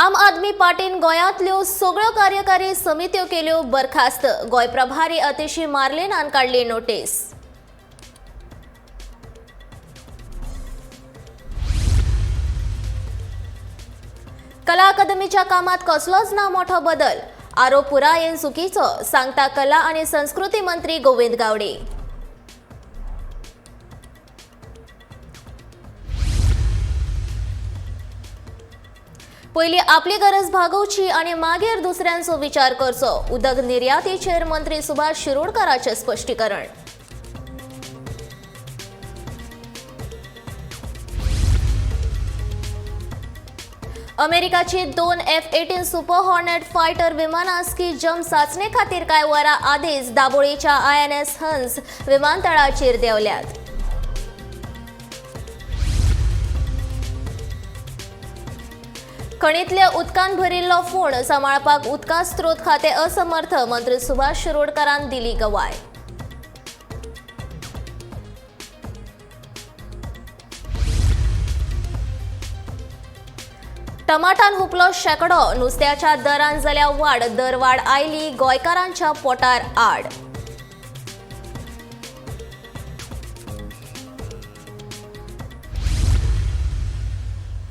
आम आदमी पार्टीन गोंयांतल्यो सगळ्यो कार्यकारी समित्यो केल्यो बरखास्त. गोंय प्रभारी अतिशी मार्लेनान काडली नोटीस. कला अकादमीच्या कामात कसलोच ना मोठो बदल, आरोप पुरायेन चुकीचो, सांगता कला आणि संस्कृती मंत्री गोविंद गावडे. पयली आपली गरज भागोवची आणि मागीर दुसऱ्यांचो विचार करचो, उदक निर्यातीचेर मंत्री सुभाष शिरोडकाराचें स्पश्टीकरण. अमेरिकाची 2 F-18 super hornet fighter विमानां स्की जम्प चांचणे खातीर कांय वरां आदींच दाबोळीच्या INS हंस विमानतळाचेर देंवल्यात. खणींतल्या उदकान भरिल्लो फोंड सांबाळपाक उदका स्रोत खातें असमर्थ, मंत्री सुभाष शिरोडकारान दिली गवाय. टमाटान हुपलो शेकडो, नुस्त्याच्या दरान जाल्या वाड, दरवाड आयली गोंयकारांच्या पोटार आड.